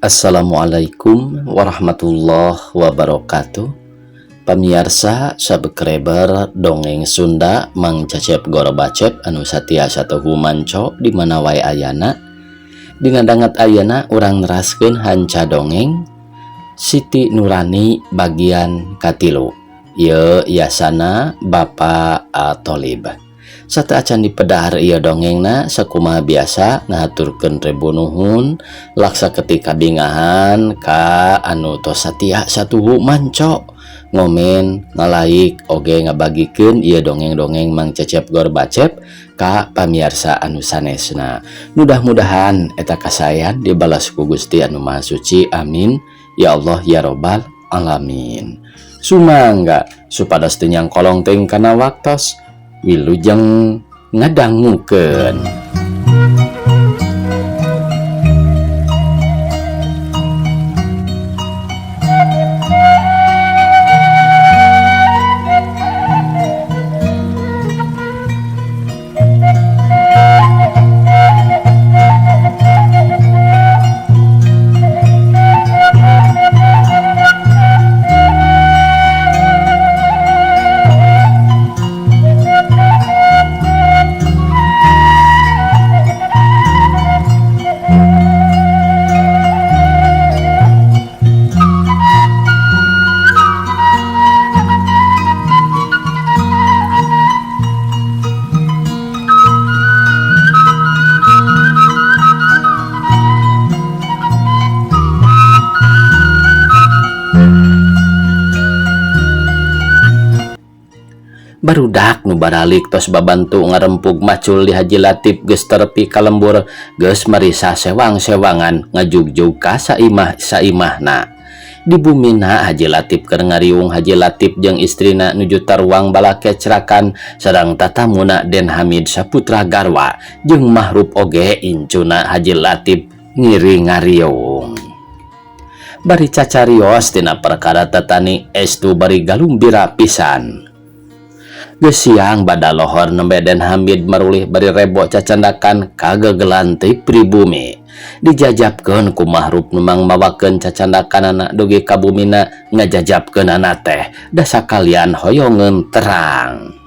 Assalamualaikum warahmatullahi wabarakatuh. Pamiarsa subscriber Dongeng Sunda Mang Cecep Gorobacep anu satia satuhu manco di mana wae ayana. Dina danget ayana urang neraskeun hanca dongeng Siti Nurani bagian katilu. Ieu yasana Bapak Atolib. Sateuacan dipedahar ieu dongengna sakumaha biasa ngahaturkeun rebu nuhun laksa ketika bingahan ka anu tos satia satuhu manco ngomen ngalaik oge ngabagikeun ieu dongeng-dongeng Mang Cecep Gorbacep ka pamiarsa anu sanesna. Mudah-mudahan eta kasaean dibalas ku Gusti anu Maha Suci, amin ya Allah ya robbal alamin. Sumangga supados teu nyangkolong teuing kana waktos, wilujeng ngadangukeun. Barudak nu baralik tos babantu ngarempug macul di Haji Latif geus terepi ka lembur geus marisa sewang-sewangan ngajugjug ka saimah saimahna. Di bumina Haji Latif keur ngariung Haji Latif jeung istrina nuju taruang balakecrakan sareng tatamuna Den Hamid Saputra Garwa jeung Mahrup oge incuna Haji Latif ngiring ngariung. Bari cacarios tina perkara tetani estu bari galumbira pisan. Geus siang bada lohor nembe Den Hamid marulih bari rebo cacandakan kagegelan ti pribumi. Dijajabkeun ku Mahrup nu mangmawakeun cacandakanana dugi ka bumina ngajajabkeunana teh da sakalian hoyongeun terang.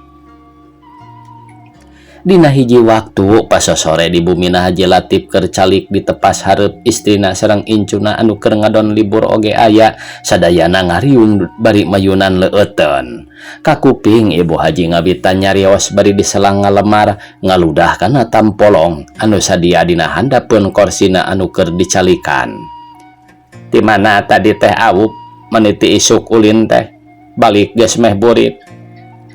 Dina hiji waktu pasosore di bumina Haji Latif keur calik di tepas hareup istrina sareng incuna anu keur ngadon libur oge aya sadayana ngariung bari mayunan leueuteun. Kakuping Ibu Haji ngawitan nyarios bari diselang ngalemar ngaludah kana tampolong anu sadia dina handapeun korsina anu keur dicalikan. Ti mana tadi teh awuk meniti isuk ulin teh balik geus meh burit.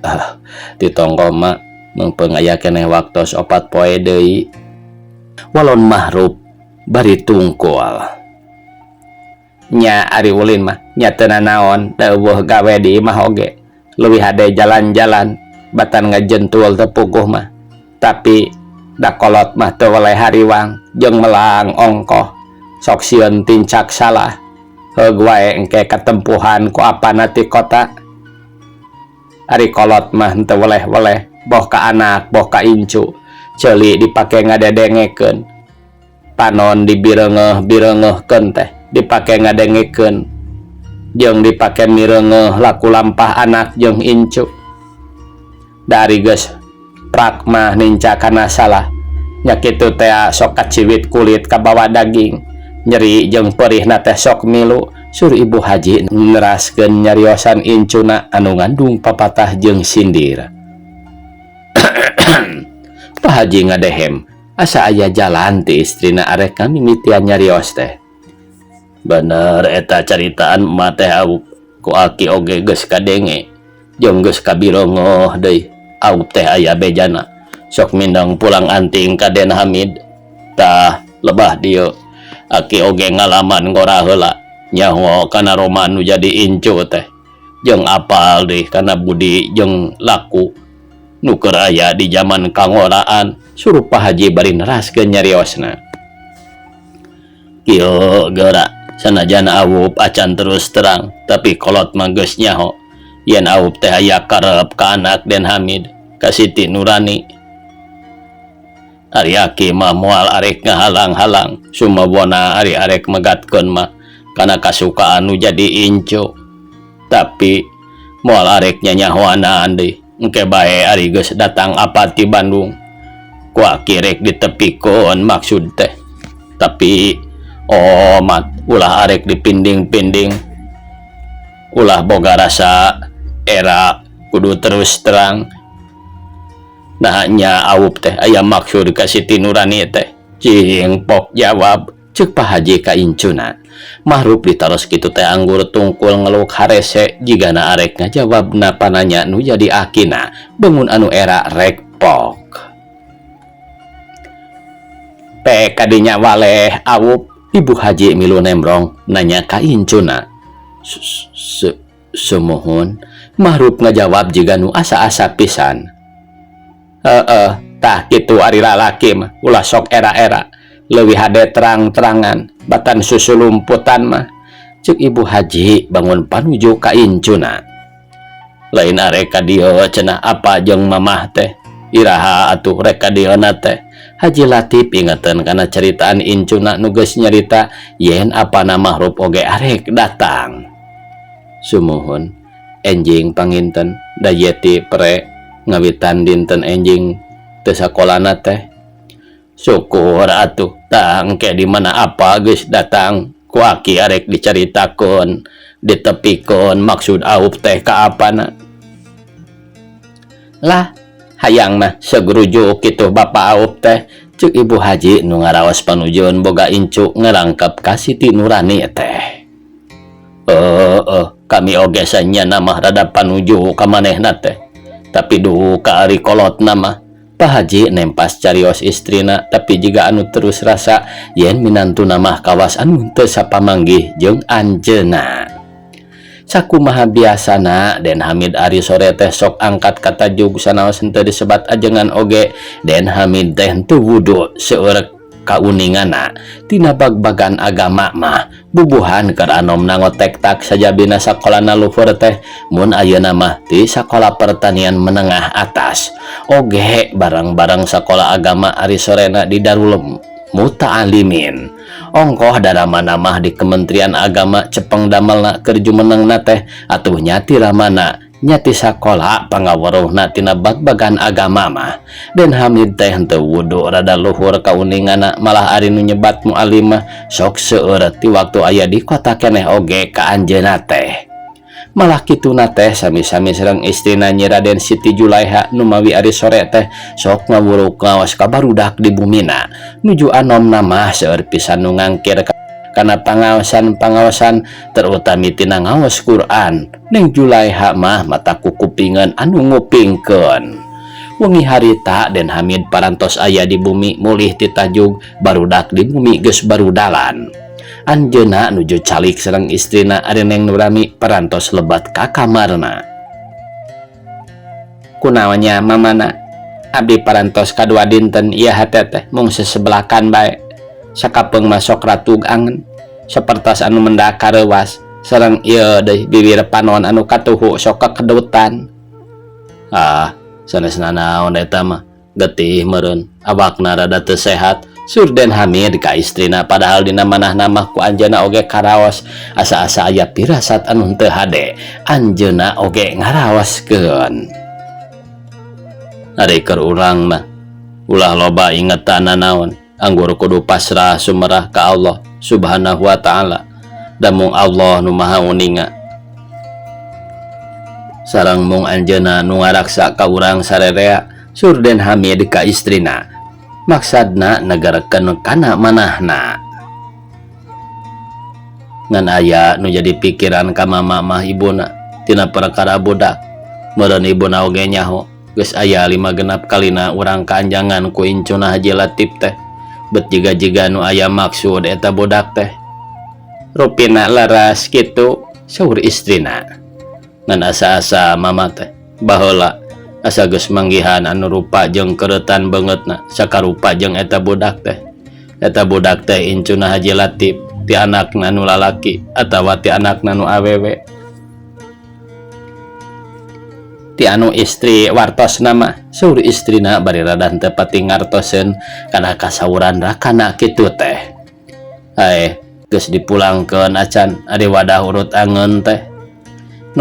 Ah, ti tonggo mah mengpeung aya keneh waktos 4 poe deui. Walon Mahrup bari tungkul. Nya ari ulin mah nya teu nanaon da eueuh gawe di imah oge. Leuwih hade jalan-jalan batan ngajentul teu puguh mah. Tapi da kolot mah teu weleh hariwang jeung melang ongkoh. Sok sieun tincak salah. Heug wae engke katempuhan ku apana ti kota. Ari kolot mah henteu weleh-weleh boh ka anak boh ka incu. Ceuli dipake ngadedengekeun. Panon dibireungeuh-bireungeuhkeun teh dipake ngadengekeun. Jeung dipake mireungeuh laku lampah anak jeung incu. Dari geus prak mah ninca kana salah. Nya kitu teh sok kaciwit kulit kabawa daging. Nyeri jeung perihna teh sok milu. Sur Ibu Haji neraskeun nyariosan incuna anu ngandung papatah jeung sindir. Pak Haji ngadehem, asa aya jalan ti istrina arek kamimitian nyarios teh. Bener eta caritaan emak teh awuk ku aki oge geus kadenge jeung geus kabirongoh deui. Awuk teh aya bejana sok mindeng pulang anting ka Den Hamid. Tah lebah dieu aki oge ngalaman ngora heula nyaho kana Roma nu jadi incu teh jeung apal deui kana budi jeung laku nu keur aya di zaman kangoraan. Suruh Pak Haji bari neraskeun nyariosna. Kieu geura sanajan awup acan terus terang tapi kolot mah geus nyaho yen awup teh aya karep ka anak Den Hamid ka Siti Nurani. Ari aki mah moal arek ngahalang-halang sumabona ari arek megatkeun mah kana kasukaan nu jadi incu. Tapi moal arek nyanyahoanaan deui engke bae ari geus datang apa ti Bandung. Ku aki rek ditepikeun maksud teh. Tapi omat ulah arek dipinding-pinding. Ulah boga rasa era kudu terus terang. Nah nya Aup teh aya maksud ka Siti Nurani teh. Cing pok jawab ceuk Pak Haji ka incuna. Mahrup ditaros kitu teh anggur tungkul ngeluk harese jigana arek ngajawabna pananya nu jadi akina bangun anu era rek pok. Pek kadinya waleh Aup Ibu Haji milu nembrong nanya ka incuna. Sumuhun Mahrup ngajawab jiga nu asa-asa pisan. Heeh, tah kitu ari lalaki mah ulah sok era-era leuwih hade terang-terangan batan susu lumputan mah ceuk Ibu Haji bangun panuju ka incuna. Lain arek ka dieu cenah apa jeung mamah teh iraha atuh rek ka dieuna teh. Haji Latif ingeteun kana ceritaan incuna nu geus nyarita yen apana Mahrup oge arek datang. Sumuhun enjing panginten da Yeti pre ngawitan dinten enjing teu sakolana teh. Syukur atuh tah engke di mana apa geus datang ku aki arek dicaritakeun ditepikeun maksud Aup teh ka apana. Lah hayang mah segrujuk kitu Bapak Aup teh ceuk Ibu Haji nu ngaraos panujeun boga incu ngarangkep ka Siti Nurani teh. Heeh, kami oge sanyana mah rada panuju ka manehna teh. Tapi duh ka ari kolotna mah. Pak Haji nempas carios istrina tapi jiga anu terus rasa yen minantuna mah kawas anu teu sapamanggih jeung anjeunna. Sakumaha biasana Den Hamid ari sore teh sok angkat ka tajug sanaos henteu disebat ajengan oge Den Hamid teh henteu wudu seueur kauningana tina bag-bagan agama mah bubuhan keur anomna ngotek tak sajabina sakolana luhur teh mun ayeuna mah ti sakola pertanian menengah atas oge barang-barang sakola agama ari sorena di Darul Muta'alimin ongkoh daramana mah di Kementerian Agama cepeng damelna keur jumenengna teh atuh nyati ramana nyati sakola pangaweruhna tina bag-bagan agama mah. Den Hamid teh henteu wudu rada luhur kauningana malah ari nu nyebat muallimah sok seueur ti waktu aya di kota keneh oge ka anjeunna teh. Malah kituna teh sami-sami sareng istrina Nyi Raden Siti Julaiha nu mawi ari sore teh sok ngawuruk ngaos ka barudak di bumina nuju anomna mah seueur pisan nu ngangkir kana pangaosan-pangaosan terutami tina ngaos Quran. Neng Julaiha mah mata kukupingan anu ngupingkeun. Wengi harita Den Hamid parantos aya di bumi mulih ti tajug barudak di bumi geus barudalan. Anjeunna nuju calik sareng istrina ari Neng Nurami parantos lebat ka kamarna. Kunaonnya mamana abdi parantos kadua dinten ieu hate teh mung sesebelakan bae. Sakapeung mah sok ratug angen sapertos anu mendak kareuwas sareng ieu deui bibir panon anu katuhu sok kekedutan. Ah, sanesna naon eta mah getih meureun awakna rada teu sehat. Surden Hamid ka istrina padahal dina manahna mah ku anjeunna oge karaos asa-asa aya pirasat anu henteu hade anjeunna oge ngaraoskeun. Ari keur urang mah ulah loba ingetan nanaon anggur kudu pasrah sumerah ka Allah Subhanahu wa ta'ala da mung Allah nu maha uninga sareng mung anjeunna nu ngaraksa ka urang sarerea. Surden Hamid ka istrina maksadna negarkeun kana manahna. Ngan aya nu jadi pikiran ka mama mah ibuna tina perkara budak meureun ibuna oge nyaho geus aya 5 genap kalina urang kaanjangan ku incuna Haji Latif teh bet jiga-jiga nu aya maksud eta budak teh rupina leres kitu saur istrina. Ngan asa-asa mama teh baheula asa geus manggihan anu rupa jeung keureutan beungeutna sakarupa jeung eta budak teh. Eta budak teh incuna Haji Latif ti anakna nu lalaki atawa ti anakna nu awewe. Ti anu istri wartosna mah, saur istrina bari rada henteu pati ngartoseun kana kasauran rakana kitu teh. Aeh, geus dipulangkeun acan ari wadah urut angeun teh.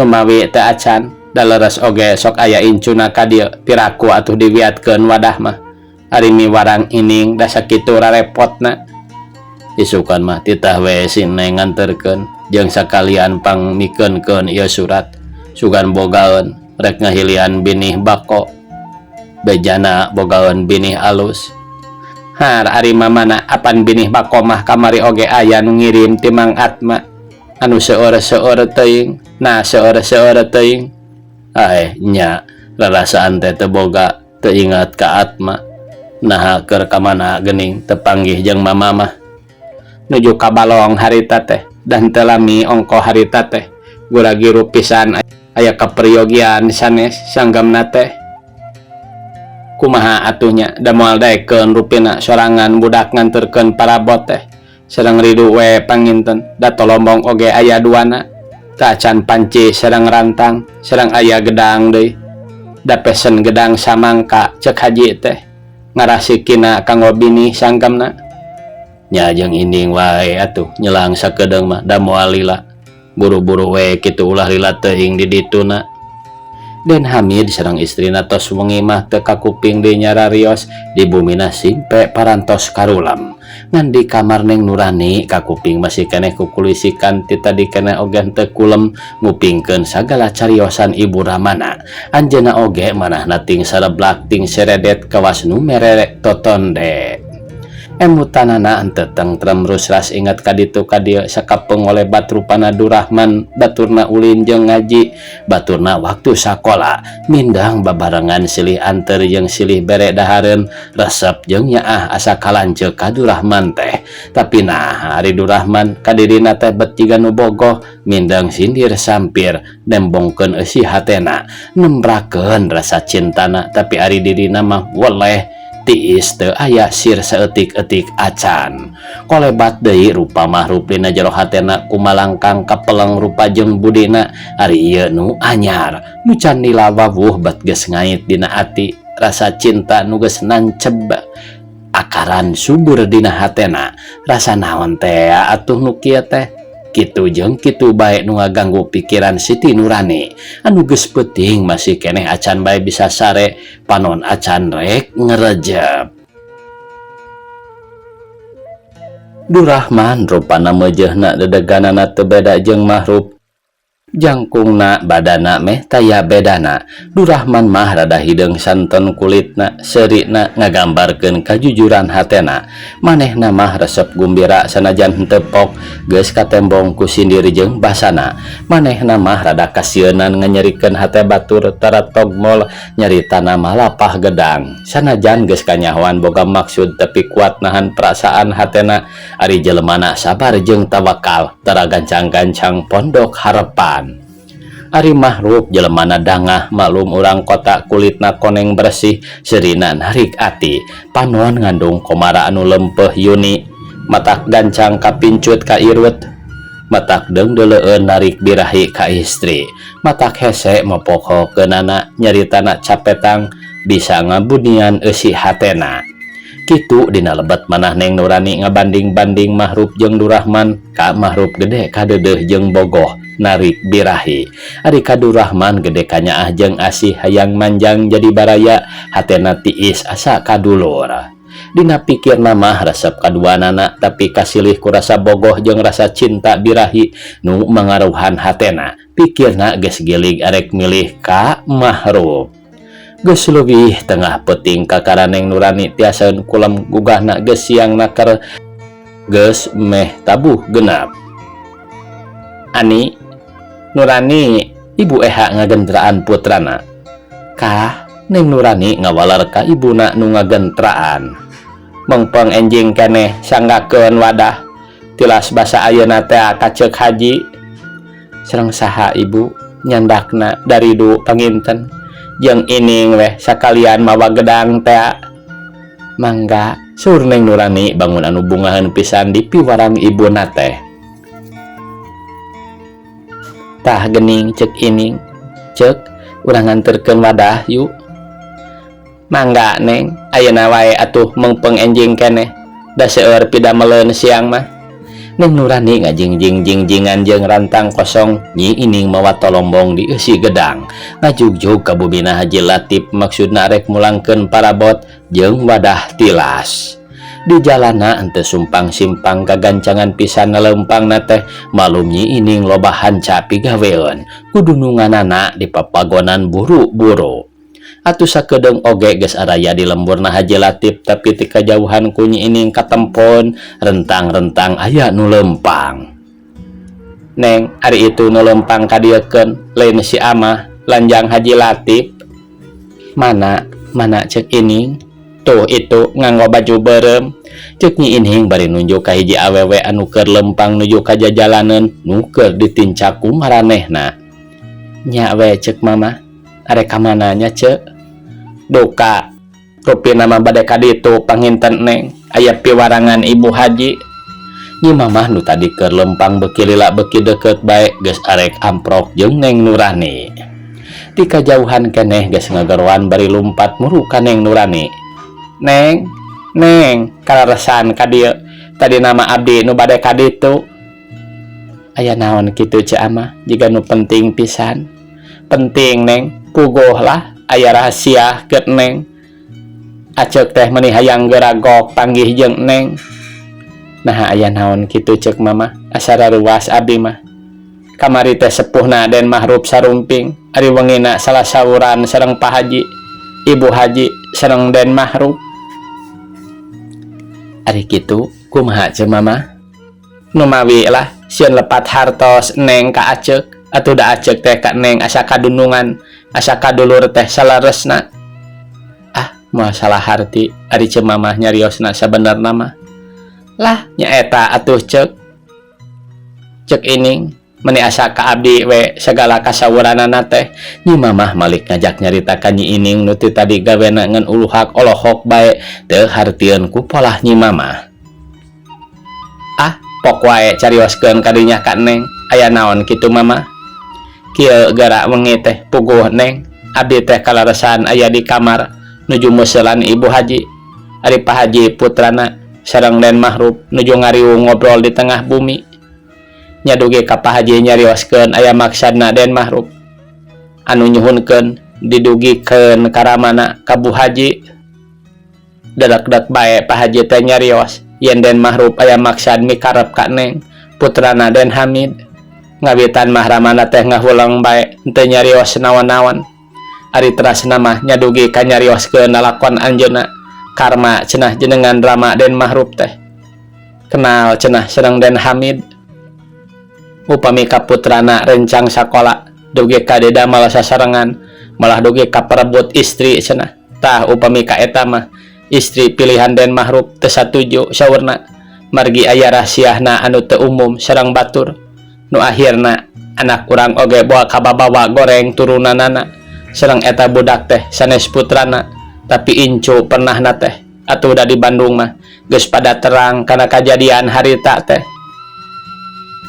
Numawi teu acan, da leres oge sok aya incuna ka dieu, piraku atuh diwiatkeun wadah mah. Ari miwarang ining da sakitu rarepotna. Isukan mah titah we si Neng nganterkeun jeung sakalian pangmikeunkeun ieu surat. Sugan bogaeun rek ngahilian binih bako. Bejana bogaeun binih alus. Har ari mamana apan binih bako mah kamari oge aya nu ngirim ti Mang Atma. Anu seueur-seueur teuing, nah seueur-seueur teuing. Aeh nya rarasaan teh teu boga teu ingat ka Atma. Naha keur ka mana geuning teu panggih jeung mama mah. Nuju ka balong harita teh dan teu lami ongko harita teh. Gura-giru pisan aya kaperyogian sanes sanggemna teh. Kumaha atuh nya da moal daekeun rupina sorangan budak nganterkeun parabot teh. Sareng ridu we panginten da tolombong oge aya duana. Teu acan panci sareng rantang sareng aya gedang deui. Da pesen gedang samangka cek haji teh. Ngarasikina kanggo binih sanggemna. Nya jeung inding wae atuh nyelang sakedeung mah da moal lila. Buru-buru we kitu ulah lila teuing di dituna. Den Hamid sareng istrina tos wengi mah teu kakuping deui nyararios di bumina simpe parantos karulam. Ngan di kamar Neng Nurani kakuping masih keneh kukulisikan ti tadi keneh oge henteu kulem ngupingkeun sagala cariosan ibu Ramana. Anjeunna oge manahna ting sareblak ting seredet kawas nu mere totonde. Emutanana henteu tengtrem rusras ingat ka ditu ka dieu sakapeung ngolebat rupana Durahman baturna ulin jeung ngaji baturna waktu sakola mindang babarengan silih anter jeung silih bere dahareun resep jeung nyaah asa kalanceuk ka Durahman teh. Tapi nah ari Durahman kadirina teh bet jiga nu bogoh mindang sindir sampir nembongkeun eusi hatena nembrakeun rasa cintana tapi ari dirina mah weleh tiis teu aya sir saeutik-eutik acan. Kolebat deui rupa mahrub dina jero hatena kumalangkang kapeleng rupa jeung budina ari ieu nu anyar nu can nila wawuh bat geus ngait dina ati rasa cinta nu geus nanceb akaran subur dina hatena rasa naon teh atuh nu kieu teh. Kitu jeung kitu bae nu ngaganggu pikiran Siti Nurani anu geus peuting masih keneh acan bae bisa sare panon acan rek ngerejep. Durahman rupana meujeuhna dedeganana teu beda jeung Mahrub. Jangkungna badana meh taya bedana. Durahman mah rada hideung santen kulitna seurina ngagambarkeun kajujuran hatena. Manehna mah resep gumbira sanajan henteu pok geus katembong ku sindir jeung basana. Manehna mah rada kasieunan nganyerikeun hate batur tara togmol nyaritana malapah gedang. Sanajan geus kanyahoan boga maksud tapi kuat nahan perasaan hatena. Ari jelemana sabar jeung tawakal tara gancang-gancang pondok harepan. Ari Mahrub jelemana dangah maklum urang kota kulitna koneng bersih serina narik ati panon ngandung komara anu lempeh yuni matak gancang kapincut ka irut matak deungdeleueun narik birahi ka istri matak hese mopokokeunana nyaritana capetang bisa ngabunian eusi hatena. Kitu dina lebet manah Neng Nurani ngabanding-banding Mahrub jeung Durahman ka Mahrub gede kadeudeuh jeung bogoh narik birahi. Ari ka Durahman gede kanyaah jeung asih hayang manjang jadi baraya hatena tiis asa kadulur. Dina pikirna mah resep kaduanana tapi kasilih ku rasa bogoh jeung rasa cinta birahi nu mangaruhan hatena. Pikirna geus gilig arek milih ka Mahrub. Geus leuwih tengah peuting kakara Neng Nurani tiasaeun kulem gugahna geus siang naker geus meh tabuh genap. Ani Nurani ibu Eha ngagentraan putrana. Kah Neng Nurani ngawalar ka ibuna nu ngagentraan. Mengpeng enjing keneh sanggakeun wadah tilas basa ayeuna teh kaceuk haji. Sareng saha ibu nyandakna daridu panginten. Jeung ining weh sakalian mawa gedang teh. Mangga sur Neng Nurani bangun anu bungahan pisan di piwarang ibuna teh. Tah gening cek ining cek Urang nganterkeun wadah yuk. Mangga Neng, ayeuna wae atuh meungpeung enjing keneh. Da seueur pidameleun siang mah. Neng Nurani ngajingjing-jingjingan jeung rantang kosong Nyi Ining mawa tolombong dieusi gedang. Ngajugjug ka bumina Haji Latif maksudna rek mulangkeun parabot jeung wadah tilas. Di jalana henteu sumpang-simpang kagancangan pisan nalempangna teh malum Nyi Ining loba hanca pigaweun ku dununganana di papagonan buru-buru. Atuh sakedeung oge geus araya di lemburna Haji Latif tapi ti kajauhan ku Nyi Ining katempon rentang-rentang aya nu lempang. Neng, ari itu nu lempang kadieukeun lain si Amah lanjang Haji Latif. Mana? Mana cek Ining? Tuh itu nganggo baju beureum. Cek Nyi Ining bari nunjuk ka hiji awewe anu keur lempang nuju ka jajalaneun nu keur ditincak ku maranehna. Nya we cek Mama, arek ka mana nya Ceu? Duka rupina mah bade ka ditu panginten Neng, aya piwarangan Ibu Haji. Nyi Mamah nu tadi keur lempang beuki lila beuki deukeut bae geus arek amprok jeung Neng Nurani. Ti kajauhan keneh geus ngageroan bari lumpat muru ka Neng Nurani. Neng, Neng, kaleresan ka dieu. Tadi nama abdi nu bade ka ditu. Aya naon kitu Ceu Amah, jiga nu penting pisan. Penting Neng, puguh lah aya rahasia keur Neng. Aceuk teh meuni hayang geura gok panggih jeung Neng. Naha aya naon kitu ceuk Mama, asa raruas abdi mah. Kamari teh sepuhna Den Mahrup sarumping, ari wengina salah sauran sareng Pak Haji, Ibu Haji sareng Den Mahrup. Ari kitu kumaha Ceu Mama? Numawi lah sieun lepat hartos Neng ka Aceuk, atuh da Aceuk teh ka Neng asa kadunungan, asa kadulur teh saleresna. Ah, moal salah harti ari Ceu Mamah nyariosna sabenerna mah. Lah nyaeta atuh ceuk. Ceuk Ining meni asa ka abdi we sagala kasawuranana teh. Nyi Mamah malik ngajak nyarita ka Nyi Ining nu ti tadi gawena ngan uluhak olohok bae teu hartieun ku polah Nyi Mamah. Ah, pok wae carioskeun kadinya ka Neng, aya naon kitu Mama? Kieu geura wengi teh puguh Neng, abdi teh kaleresan aya di kamar nuju meuselan Ibu Haji. Ari Pak Haji putrana sareng Den Mahrup nuju ngariung ngobrol di tengah bumi. Nya dugi ka Pak Haji nyarioskeun aya maksadna Den Mahrup anu nyuhunkeun didugikeun ka ramana ka Bu Haji. Dedek-dek bae Pak Haji teh nyarios yen Den Mahrup aya maksad mikarep ka Neng putrana Den Hamid. Ngawitan mah ramana teh ngahuleng bae henteu nyarios naon-naon. Ari terasna mah nya dugi ka nyarioskeun lalakon anjeunna karma cenah jenengan Rama Den Mahrup teh. Kenal cenah sareng Den Hamid. Upami ka putrana rencang sakola dugi ka didamel sasarengan malah dugi ka perebut istri cenah. Tah upami ka eta mah istri pilihan Den Mahrup teu satuju saurna margi aya rahasiana anu teu umum sareng batur. Nu akhirna anak urang oge boa kababawa goreng turunanana sareng eta budak teh sanes putrana tapi incu pernahna teh atuh da di Bandung mah geus pada terang kana kajadian harita teh.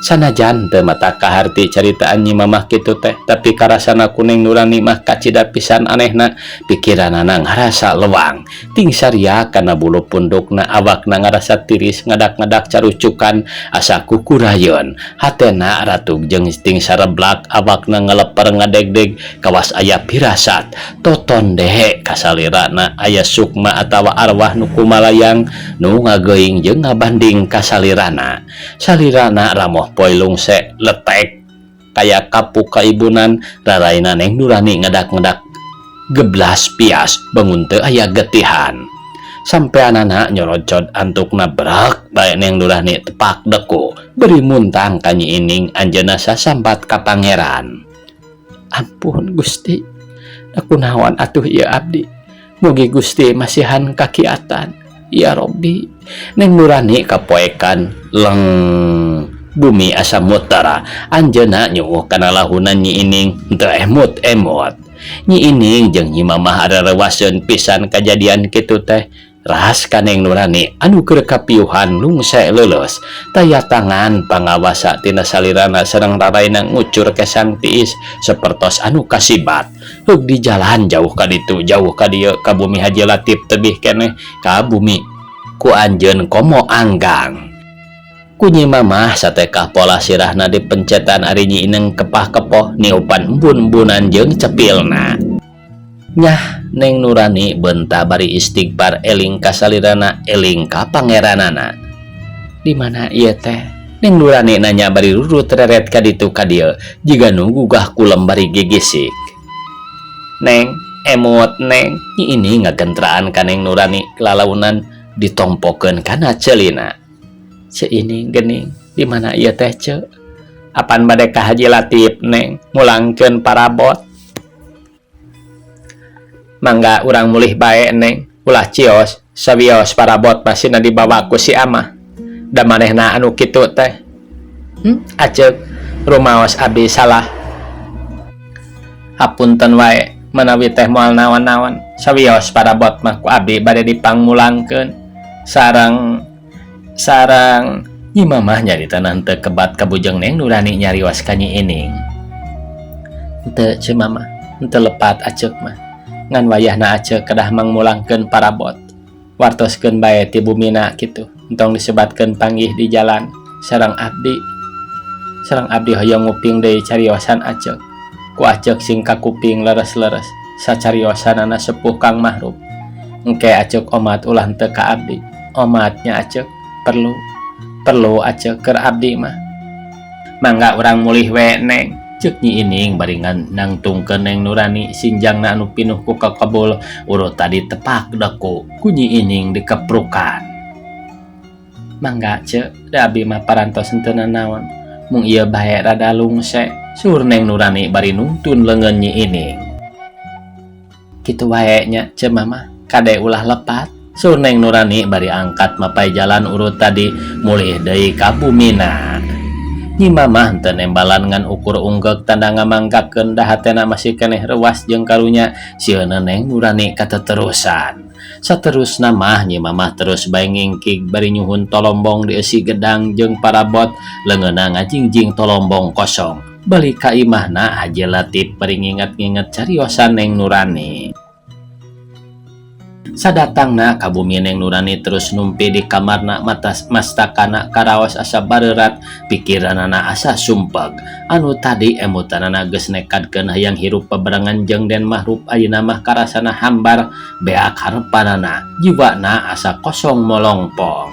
Sanajan teu mata kaharti caritaan Nyi Mamah kitu teh tapi karasana ku Neng Nurani mah kacida pisan anehna pikiranana ngarasa lewang ting saria kana bulu pundukna awakna ngarasa tiris ngadak-ngadak carucukan asa kukurayeun hatena ratug jeung ting sareblak awakna ngaleper ngadegdeg kawas aya pirasat toton dehe kasalirana aya sukma atawa arwah nu kumalayang nu ngageuing jeung ngabanding kasalirana. Salirana ramoh poe lungse letek kaya kapuk kaibunan raraina Neng Nurani ngedak-ngedak geblas pias bangun teu aya getihan. Sampeanana nyorocod antukna brak bae Neng Nurani tepak deku beri muntang ka Nyi Ining anjeunna sasambat ka pangeran. Ampun Gusti, kunaon atuh ieu abdi? Mugi Gusti masihan kakiatan. Ya Robbi. Neng Nurani kapoekan leng bumi asa mutara anjeunna nyuwuh kana lahunan Nyi Ining teu emut-emut. Nyi Ining jeung Nyi Mamah ararewaseun pisan kajadian kitu teh. Ras ka Neng Nurani anu keur kapiuhan lungse leuleus taya tangan pangawasa tina salirana sareng raraina ngucur kesang tiis sapertos anu kasibat. Heug di jalan jauh ka ditu jauh ka dieu ka bumi Haji Latif tebih keneh ka bumi ku anjeun komo anggang. Ku Nyi Mamah satekah pola sirahna dipencetan ari Nyi Ineng kepah-kepoh niupan embun-embunan jeung cepilna. Nyah Neng Nurani benta bari istighfar eling ka salirana eling ka pangeranana. Di mana ieu teh? Neng Nurani nanya bari rurut reret ka ditu ka dieu jiga nu gugah kulem bari gigisik. Neng, emut Neng, Nyi Ining ngagentraan ka Neng Nurani lalaunan ditompokeun kana ceulina. Ceu Ining geuning, di mana ieu teh ceu? Apan bade ka Haji Latif Neng, mulangkeun parabot. Mangga urang mulih bae Neng, ulah cios, sawios parabot masihna dibawa ku si Amah. Da manehna anu kitu teh. Aceuk, rumaos abdi salah. Hapunten wae, manawi teh moal naon-naon, sawios parabot mah ku abdi bade dipangmulangkeun. Sareng sareng Nyi Mamah nyaritana henteu kebat ka Bujeng Neng Nurani nyarios ka Nyi Ining. Henteu Ceu Mamah, henteu lepat aceuk mah. Ngan wayahna aceuk kedah mangmulangkeun parabot. Wartoskeun bae ti bumina kitu, entong disebatkeun panggih di jalan sareng abdi. Sareng abdi hoyong nguping deui cariosan aceuk. Ku aceuk sing kakuping leres-leres sacariosanana sepuh Kang Mahrup. Engke aceuk omat ulah henteu ka abdi. Omat nya aceuk, perlu perlu aceuk keur abdi mah. Mangga urang mulih we Neng, ceuk Nyi Ining bari nangtungkeun Neng Nurani sinjangna anu pinuh ku kekebul urut tadi tepak deku ku Nyi Ining dikeprukan. Mangga ceu, da abdi mah parantos henteu nanaon. Mung ieu bae rada lungse, sur Neng Nurani bari nungtun leungeun Nyi Ining. Kitu wae nya Ceu Mamah, kade ulah lepat. Sur Neng Nurani bari angkat mapai jalan urut tadi mulih deui ka bumina. Nyi Mamah henteu nembalan ngan ukur unggeuk tanda ngamanggakeun da hatena masih keneh reuas jeung karunya sieun Neng Nurani kateterusan. Saterusna mah Nyi Mamah terus bae ngingkig bari nyuhun tolombong dieusi gedang jeung parabot leungeunna ngajingjing tolombong kosong. Balik ka imahna Haji Latif bari nginget-nginget cariosan Neng Nurani. Sadatangna ka bumi Neng Nurani terus numpi di kamarna matas mastakana karaos asa bareurat pikiranana asa sumpeg. Anu tadi emutanana geus nekadkeun hayang hirup bebarengan jeung Den Mahrup ayeuna mah karasana hambar beak harepanana jiwana asa kosong molongpong.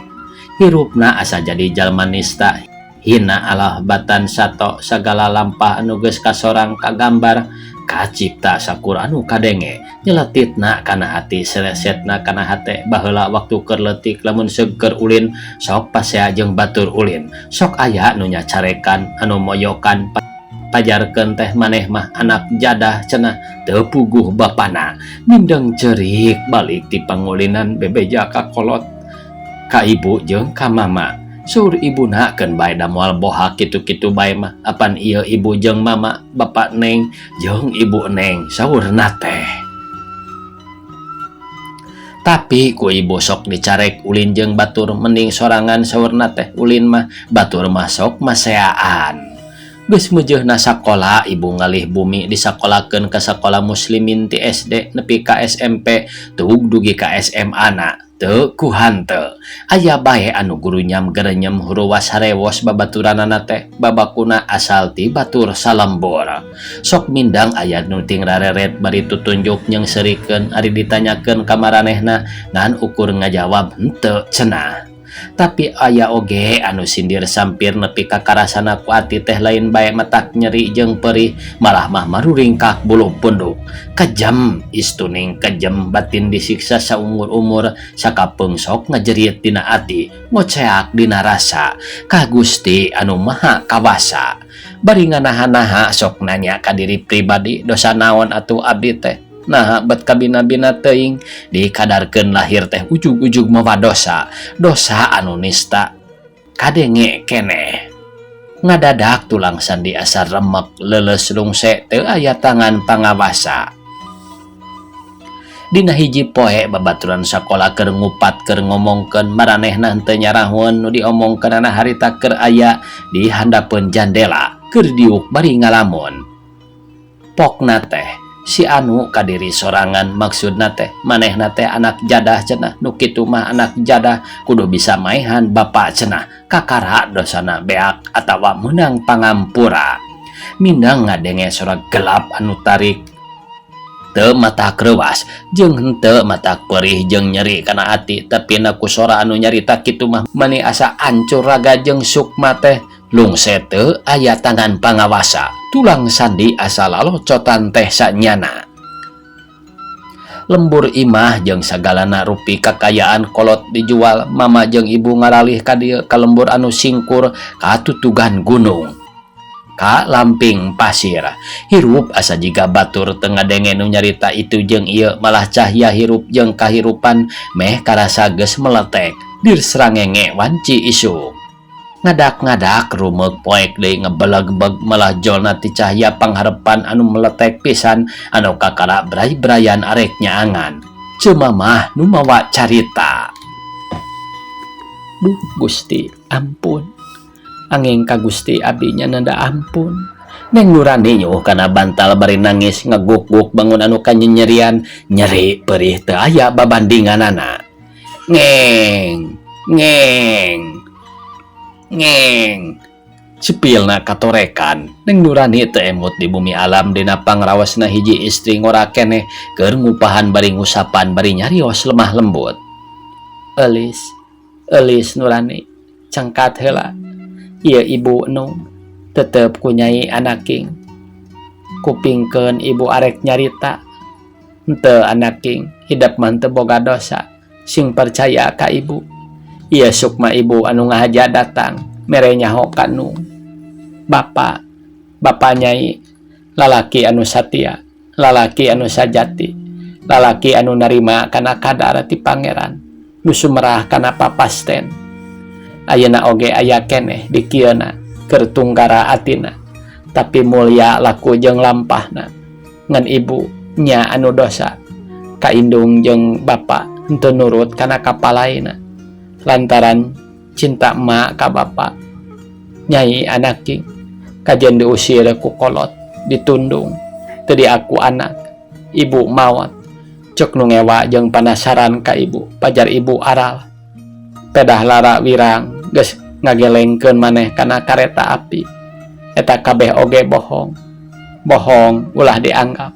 Hirupna asa jadi jalma nista hina alah batan sato sagala lampah anu geus kasorang kagambar kacipta sakur anu kadenge nyeletitna kana hati seresetna kana hate baheula waktu keur leutik lamun seug keur ulin sok pasea jeung batur ulin sok aya nu nyacarekan anu moyokan pajarkeun teh maneh mah anak jadah cenah teu puguh bapana mindeng ceurik balik ti pangulinan bebeja ka kolot ka ibu jeung ka mama. Sur ibuna keun bae da moal bohak kitu-kitu bae mah apan ieu ibu jeung mama bapak Neng jeung ibu Neng saurna teh. Tapi ku ibu sok dicarek ulin jeung batur mending sorangan saurna teh ulin mah batur mah sok maseaan. Geus meujeuhna sakola ibu ngalih bumi disakolakeun ka sakola muslimin ti SD nepi ka SMP tug dugi ka SMA na. Teu ku hanteu. Aya bae anu guru nyam gerenyem huruwas harewos babaturanana teh babakuna asal ti batur salembur. Sok mindang aya nu ting rareret bari tutunjuk nyeungseurikeun ari ditanyakeun ka maranehna ngan ukur ngajawab henteu cenah. Tapi aya oge anu sindir sampir nepi ka karasana ku ati teh lain bae matak nyeri jeung perih malah mah maruringkak bulu punduk. Kejam istuning kejam batin disiksa saumur-umur sakapeung sok ngajerit dina ati ngoceak dina rasa ka Gusti anu Maha Kawasa. Bari nganaha-naha sok nanya ka diri pribadi dosa naon atuh abdi teh. Naha bet kabina-bina teuing dikadarkeun lahir teh ujug-ujug mawa dosa, dosa anu nista kadenge keneh. Ngadadak tulang sandi asa remek leuleus lungse teu aya tangan pangawasa. Dina hiji poe babaturan sakola keur ngupat keur ngomongkeun maranehna henteu nyarahoeun nu diomongkeunana harita keur aya di handapeun jandela keur diuk bari ngalamun. Pokna teh si anu ka diri sorangan maksudna teh manehna teh anak jadah cenah nu kitu mah anak jadah kudu bisa maehan bapa cenah kakara dosana beak atawa meunang pangampura. Minang ngadenge sora gelap anu tarik teu matak reuas jeung henteu matak perih jeung nyeri kana ati tapi na ku sora anu nyarita kitu mah mani asa ancur raga jeung sukma teh lungse teu aya tangan pangawasa tulang sandi asa lalocotan teh sanyana. Lembur imah jeung sagalana rupi kakayaan kolot dijual mama jeung ibu ngaralih ka dieu ka lembur anu singkur ka tutugan gunung ka lamping pasir. Hirup asa jiga batur teu ngadenge nu nyarita itu jeung ieu malah cahya hirup jeung kahirupan meh karasa geus meletek dir srangenge wanci isuk. Ngadak-ngadak rumeuk poek deui ngebelegbeg malah jolna ti cahya pangharepan anu meletek pisan anu kakara bray-brayan arek nyaangan. Ceu mamah nu mawa carita. Duh Gusti ampun. Anging ka Gusti abdi nya nanda ampun. Neng Nurani nyuh kana bantal bari nangis ngeguk-guk bangun anu kanyenyerian nyeri perih teu aya babandinganana. Ngeng ngeng ngeng cepilna katorekan. Neng Nurani teu emut di bumi alam dina pangrawasna hiji istri ngora keneh keur ngupahan bari ngusapan bari nyarios lemah lembut. Elis, elis Nurani, cengkat heula. Ieu ibu nu tetep ku nyai anaking. Kupingkeun ibu arek nyarita. Henteu anaking, hidep mah teu boga dosa. Sing percaya ka ibu. Ieu sukma ibu anu ngahaja datang mere nyaho ka nu. Bapa, bapa nyai, lalaki anu satia, lalaki anu sajati, lalaki anu narima kana kadar ti pangeran, nu sumerah kana papasten. Ayeuna oge aya keneh di kieuna keur tunggara atina, tapi mulya laku jeung lampahna. Ngan ibu nya anu dosa, kaindung jeung bapa henteu nurut kana kapalaina. Lantaran cinta emak ka bapa, nyai anaking kajen diusir ku kolot, ditundung, teu diaku anak, ibu maot. Cek nu ngewa jeung panasaran ka ibu, pajar ibu aral. Pedah lara wirang geus ngagelengkeun maneh kana kareta api. Eta kabeh oge bohong. Bohong ulah dianggap.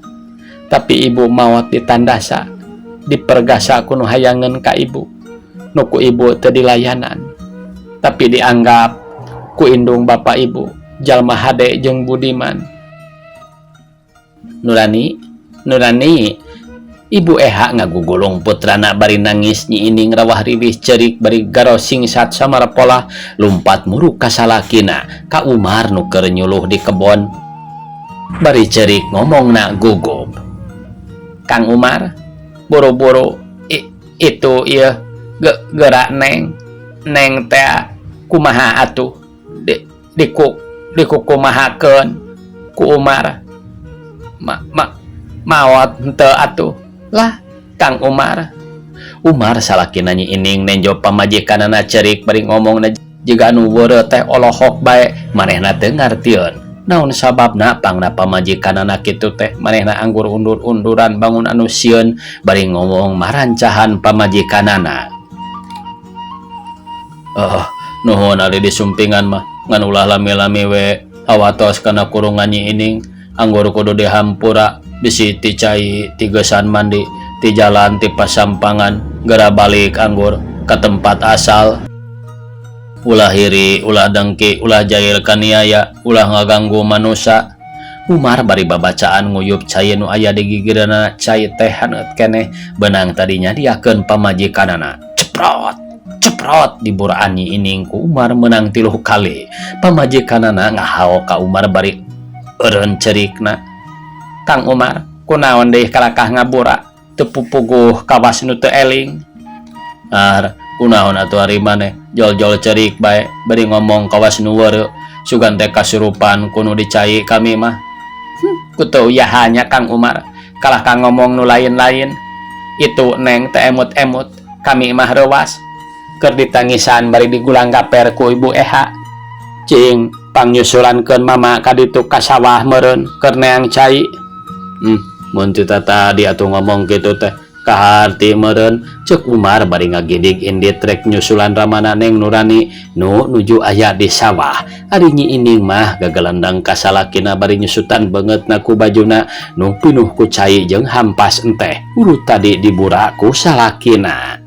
Tapi ibu maot ditandasa, dipergasa ku nu hayangeun ka ibu. Nu ku ibu teu dilayanan. Tapi dianggap ku indung bapa ibu jalma hade jeung budiman. Nurani, Nurani, ibu Eha ngagugulung putrana bari nangis Nyi Ining rawah riwih cerik bari garos singsat samarapolah lumpat muruk ka salakina ka Umar nu keur nyuluh di kebon bari cerik ngomongna gugup. Kang Umar, buru-buru itu ieu gerak neng, neng teh kumaha atuh dikukumahakeun ku Umar. Maot henteu atuh lah Kang Umar. Umar salakina Nyi Ining nenjo pamajikanana cerik bari ngomongna jiga anu weureu teh olohok bae manehna teu ngartieun naon sababna pangna pamajikanana kitu teh manehna anggur undur-unduran bangun anu sieun bari ngomong marancahan pamajikanana. Oh, nuhun ari disumpingan mah ngan ulah lami-lami we hawatos kana kurungan Nyi Ining anggur kudu dihampura bisi ti cai tigesan mandi ti jalan ti pasampangan gera balik anggur ka tempat asal. Ulah hiri, ulah dengki, ulah jair kaniaya, ulah ngaganggu manusa. Umar bari babacaan nguyup cai nu aya di gigireunana cai teh haneut keneh benang tadinya diakeun pamajikanana. Ceprot, ceprot diburaan Nyi Ining ku Umar menang 3 kali. Pamajikanana ngahao ka Umar bari eureun cerikna. Kang Umar, kunaon deui kalakah ngabura teu pupuguh kawas nu teu eling. Ar, kunaon atuh ari maneh jol-jol cerik bae bari ngomong kawas nu weureu sugan teh kasurupan kunu dicai kami mah. Ku teu uyahanya Kang Umar kalah ka ngomong nu lain-lain. Itu Neng teu emut-emut, kami mah reuwas. Keur ditangisan bari digulang gaper ku Ibu Eha. Cing, pangnyusulankeun mama ka ditu ka sawah meureun keur neang cai. Mun ti tadi atuh ngomong kitu teh kaharti meureun, ceuk Umar bari ngagidig indit rek nyusulan ramana Neng Nurani nu nuju aya di sawah. Ari Nyi Ining mah gagalendang ka salakina bari nyusutan beungeutna ku bajuna nu pinuh ku cai jeung hampas enteh urut tadi dibura ku salakina.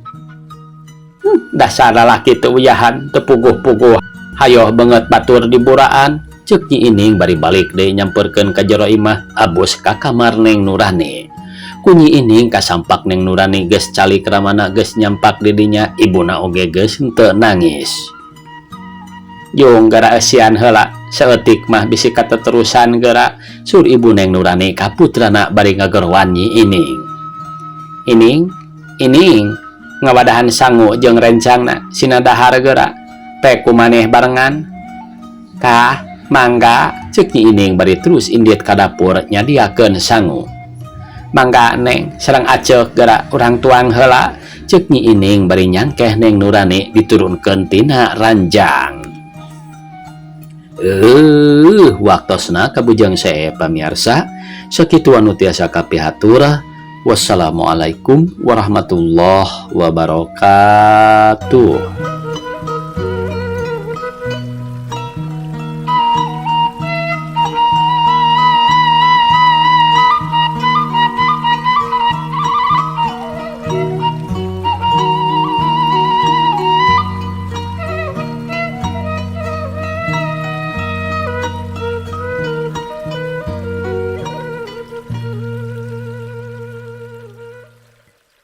Dasar lalaki teu uyahan, teu puguh-puguh, hayoh beungeut batur diburaan, ceuk Nyi Ining bari balik deui nyamperkeun ka jero imah abus ka kamar Neng Nurani. Ku Nyi Ining kasampak Neng Nurani geus calik, ramana geus nyampak di dinya, ibuna oge geus henteu nangis. Jung geura eusian heula, saeutik mah bisi kateterusan geura, sur ibu Neng Nurani ka putrana bari ngageroan Nyi Ining. Ining, Ining, ngawadahan sangu jeung rencangna sina dahar geura, pek ku maneh barengan. Kah, mangga, ceuk Nyi Ining bari terus indit ka dapur nyadiakeun sangu. Mangga Neng, sareng aceuk geura urang tuang heula, ceuk Nyi Ining bari nyangkeh Neng Nurani diturunkeun tina ranjang. Waktosna kabujang sae pamiarsa, sakitu anu tiasa kapihatur. Wassalamualaikum warahmatullahi wabarakatuh.